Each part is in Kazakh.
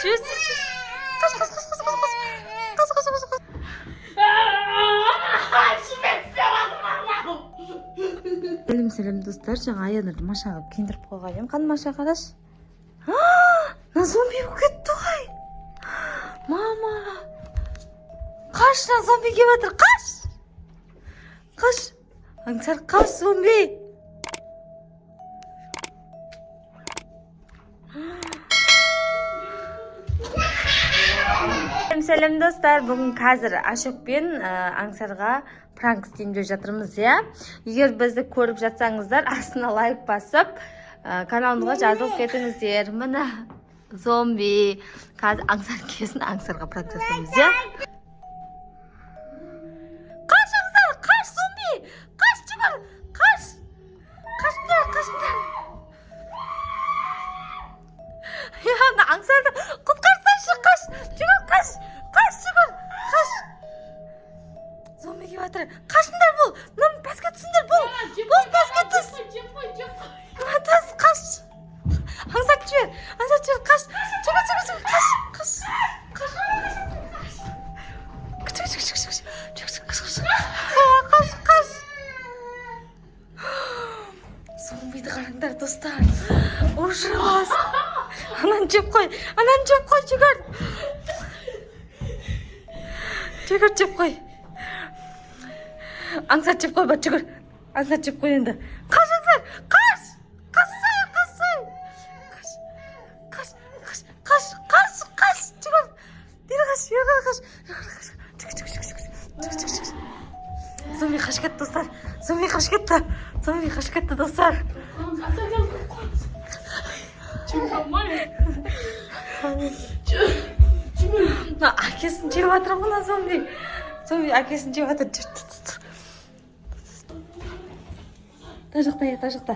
Жіберсейші. Қаш, қаш, қаш, қаш, қаш, қаш, қаш, қаш, қаш. Сәлем, сәлем, достар. Жаңа Аянұрды Маша қылып киіндіріп қойған едім. Қане, Маша, қарашы. Мына зомби болып кетті ғой. Мама. Қаш, мына зомби келіп жатыр. Қаш. Қаш. Аңсар, қаш, зомби. Сәлем, сәлем, достар. Бүгін қазір Ашокпен Аңсарға пранк істеймін деп жатырмыз, иә. Егер бізді көріп жатсаңыздар, астына лайк басып, каналымызға жазылып кетіңіздер. Міне, зомби. Қазір Аңсар келсін, Аңсарға пранк жасаймыз, иә. Қаш, Аңсар, қаш, зомби. Қаш, жүгір, қаш. Қашыңдар, қашыңдар. Я, ана Аңсарды құтқарсайшы, қаш, жүгір, қаш, қаш, жүгір, қаш. Зомби келіп жатыр. Қашыңдар, бұл. Мына пәске түсіңдер, бұл. Бұл пәске түс. Жеп қой, жеп қой. Мына түс, қаш. Аңсар, жібер, Аңсар, жібер, қаш. Жүгір, жүгір, жүгір, қаш, қаш, қаш. Жүгір, жүгір, жүгір, жүгір, жүгір, қаш, қаш. Қаш, қаш. Зомбиді қараңдар, достар. Ужас. Ананы жеп қой, ананы жеп қой, жүгір. Жүгір, жеп қой. Аңсар, жеп қой, бар, жүгір. Аңсар, жеп қой енді. Қаш, Аңсар, қаш. Қашсай, қашсай. Қаш, қаш, қаш, қаш, қаш, қаш, жүгір. Бері қаш, бері қаш, бері қаш. Жүгір, жүгір, жүгір, жүгір, жүгір, жүгір. Зомби қашып кетті, достар. Зомби қашып кетті. Зомби қашып кетті, достар. Жеп алмаймын. Мына әкесін жеп жатыр ғой мына зомби. Зомби әкесін жеп жатыр. Жүр, жүр, жүр. Мына жақта, иә, мына жақта.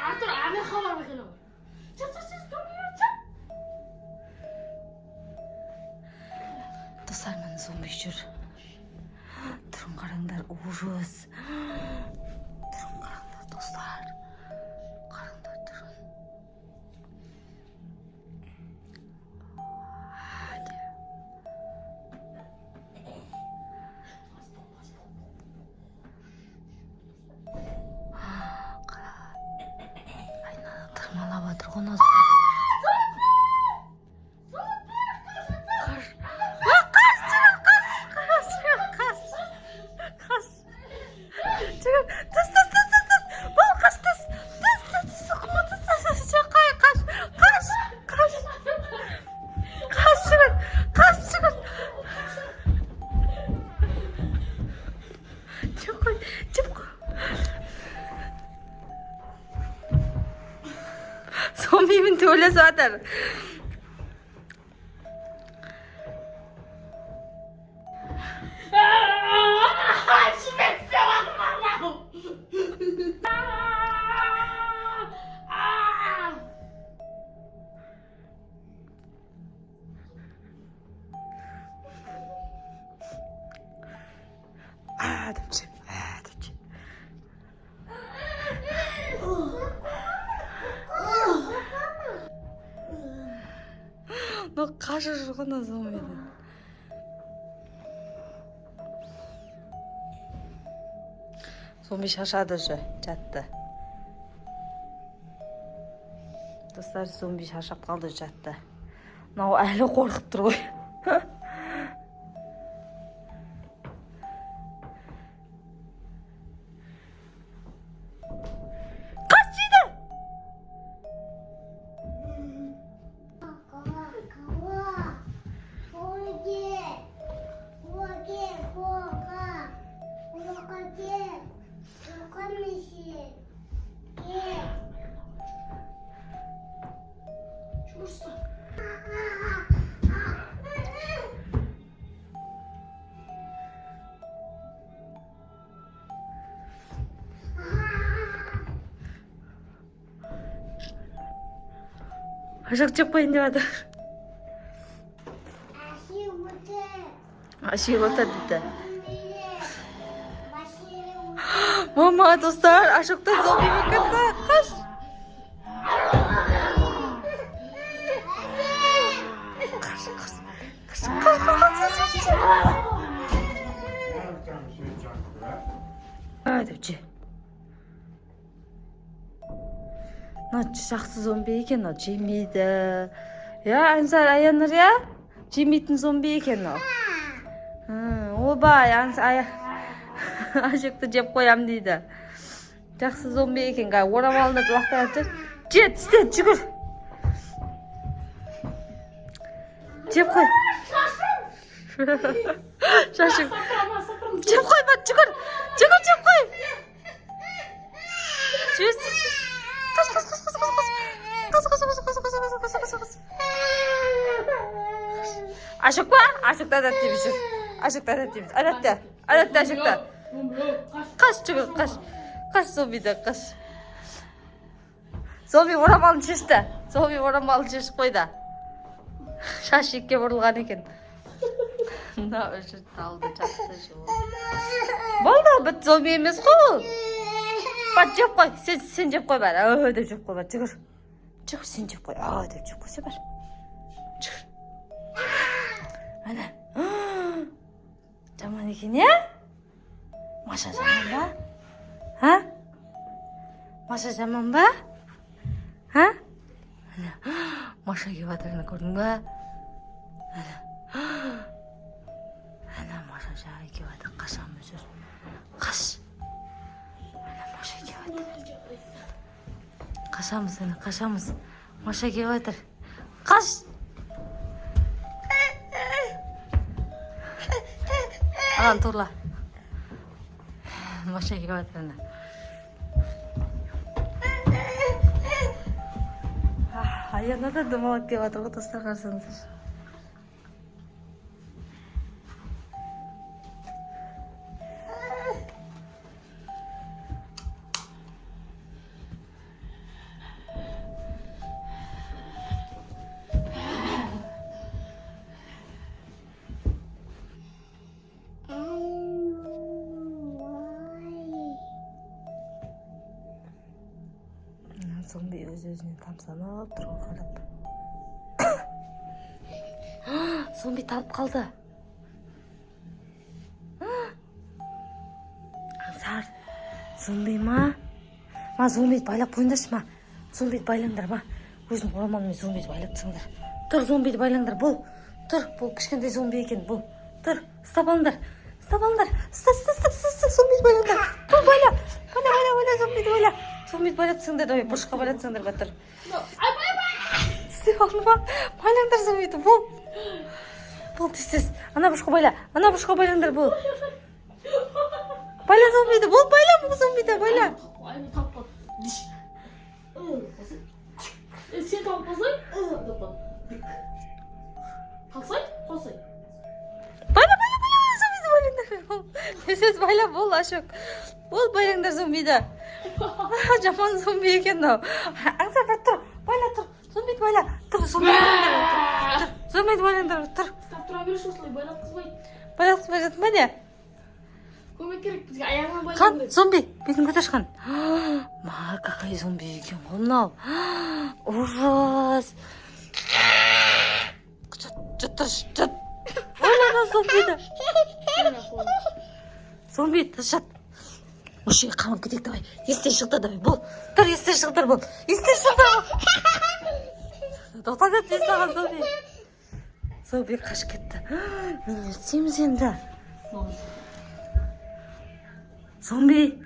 Артур, ана хабар айқайлау. Жүр, жүр, жүр, зомби, жүр. Достар, міне, зомби жүр. Түрін қараңдар, ужас. Түрін қараңдар, достар. Қараңдар түрін. Hadi. Қара. Айнаны тырмалап жатыр ғой мына зомби. Қаш. А, қаш, жүгір, қаш, қаш, жүгір, қаш. Қаш. Жүгір, түс, түс, түс, түс, түс. Бол, қаш, түс. Түс, түс, түс, түс, түс, түс, түс, қай, қаш, қаш, қаш. Қаш, жүгір, қаш, жүгір. Жеп қой, жеп қой. Зомбимен төбелесіп жатыр. Жіберсе жатыр. А деп ше, а деп ше. Мынау қашып жүр ғой мына зомбиден. Зомби шаршады уже, жатты. Достар, зомби шаршап қалды, жатты. Мынау әлі қорқып тұр ғой. Қаш дейді. Жұмырса. Ашок жеп қояйын деп жатыр. Жеп отыр дейді. Мама, достар, Ашокта зомби болып кетті. Қаш. Қаш, қаш. Қаш, қаш, қаш, қаш, қаш. А, деп же. Мынау жақсы зомби екен, мынау жемейді. Иә, Ансар, Аянұр, иә? Жемейтін зомби екен мынау. Ойбай, Ашокты жеп қоям дейді. Жақсы зомби екен, қазір орамалын да лақтырады жүр. Же, тісте, жүгір. Жеп қой. Шашың. Жеп қой, бар, жүгір. Жүгір, жеп қой. Жіберсін. Қаш, қаш, қаш, қаш, қаш, қаш. Қаш, қаш, қаш, қаш, қаш, қаш, қаш, қаш, қаш. Ашок па? Ашокты адат дейміз, жүр. Ашокты адат дейміз. Адатты. Адатты Ашокты. Қаш, жүгір, қаш. Қаш, зомбиден, қаш. Зомби орамалын шешті. Зомби орамалын шешіп қойды. Шаш екіге бұрылған екен. Мына үші талды жақсы жуып. Болды, біт, зомби емес қой ол. Бар, жеп қой. Сен жеп қой, бар. Ө деп жеп қой, бар. Жүгір. Жүгір, сен жеп қой. Ө деп жеп қойса, бар. Жүгір. Ана. Жаман екен, иә? Маша жаман ба? А? Маша жаман ба? А? Ана. Маша келіп жатыр, ана, көрдің ба? Ана. Ана Маша жай келіп жатыр, қашамыз, жүр. Қаш. Ана Маша келіп жатыр. Қашамыз, ана, қашамыз. Маша келіп жатыр. Қаш. Ананы турла. Маша келіп жатыр, ана. Аяна да домалап келіп жатыр ғой, достар, қарасаңыздар. Зомби өз өзіне тамсанып тұр ғой қарап. Зомби талып қалды. Аңсар, зомби ма? Ма, зомбиді байлап қойыңдаршы, ма. Зомбиді байлаңдар, ма. Өзінің орамалымен зомбиді байлап тастаңдар. Тұр, зомбиді байлаңдар, бол. Тұр, бұл кішкентай зомби екен, бол. Тұр, ұстап алыңдар. Ұстап алыңдар. Ұста, ұста, ұста, ұста, ұста, зомбиді байлаңдар. Тұр, байла. Байла, байла, байла, зомбиді байла. Зомбиді байлап тастаңдар, давай, бұрышқа байлап тастаңдар, батыр. Істеп алдың ба? Байлаңдар зомбиді, бол. Бол, тез, тез. Ана бұрышқа байла. Ана бұрышқа байлаңдар, бол. Байла зомбиді, бол, байла бұл зомбиді, байла. Аяғын тауып қалды. Сен тауып қалсай, деп қалды. Қалсай, қосай. Байла, байла, байла, байла, зомбиді байлаңдар. Бол. Тез, тез байла, бол, Ашок. Бол, байлаңдар зомбиді. Жаман зомби екен мынау. Аңсар, бар, тұр. Байла, тұр. Зомбиді байла. Тұр, зомбиді байлаңдар. Тұр, зомбиді байлаңдар, тұр. Ұстап тұра берші осылай, байлатқызбай. Байлатқызбай жатыр ма не? Көмек керек бізге, аяғынан Қан, байлау керек. зомби, бетін көтерші, қан. Ма, какой зомби екен ғой мынау. Ужас. Жат, жат, тұршы, жат. Ойлана зомбиді. Зомби, жат. Осы жерге қамап кетейік, давай. Естен шықты, давай, бол. Тұр, естен шықтыр, бол. Естен шықты, бол. Тоқтат, тез саған зомби. Зомби қашып кетті. Мен не істейміз енді? Зомби.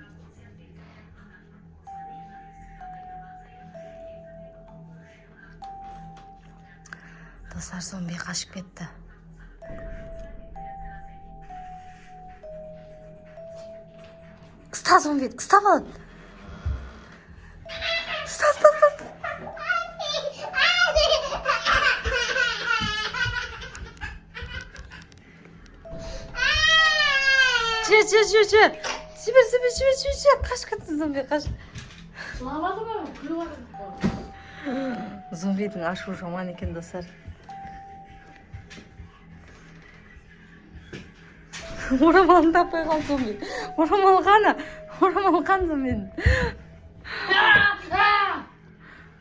Достар, зомби қашып кетті. Ұста зомби, ұстап ал. Ұста, ұста, ұста. Жібер, жібер, жібер, жібер. Жібер, жібер, жібер, жібер, жібер. Қашып кетсін зомби, қаш. Жылап жатыр ма? Күліп жатыр. Зомбидің ашуы жаман екен, достар. Орамалын таппай қалды зомби. Орамал қана? Орамал қан зомбидің?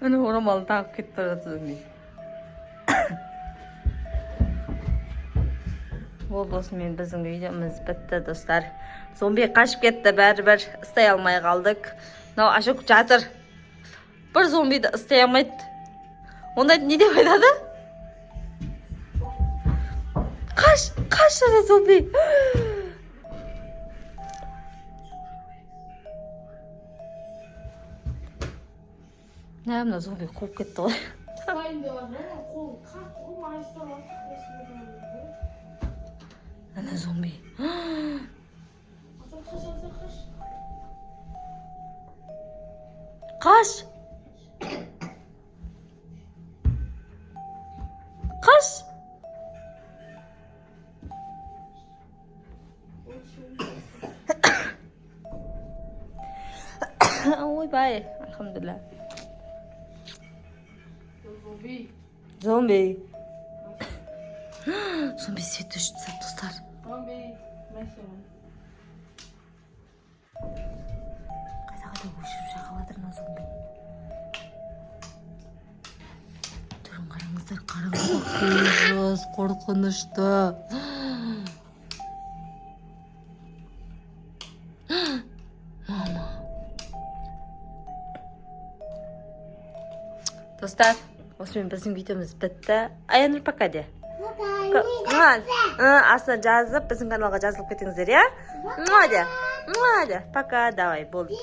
Міне, орамалын тағып кетіп бара жатыр зомби. Болды, осымен біздің видеомыз бітті, достар. Зомби қашып кетті, бәрібір ұстай алмай қалдық. Мынау Ашок жатыр, бір зомбиді ұстай алмайды. Ондайды не деп айтады? Қаш, қаш, ана зомби. Мә, мына зомби қуып кетті ғой. Ұстайын деп жатыр ғой, қолым қатты ғой, маған ұстап жатыр. Ана зомби. Артур, қаш, Артур, қаш. Қаш, қаш. Очень. Ойбай, альхамдулилля. Зомби. Зомби, зомби свет өшіп тастады, достар. Зомби. Мәселен. Қайда, қайда өшіріп жағып жатыр мына зомби? Түрін қараңыздар, қараңыздар, ужас, қорқынышты. Мама. Достар, осымен біздің видеомыз бітті. Аянұр, пока де. Муа. Астына жазып, біздің каналға жазылып кетіңіздер, иә. Муа де, муа де, пока, давай, болды.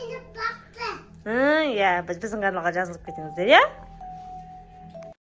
Иә, біздің каналға жазылып кетіңіздер, иә.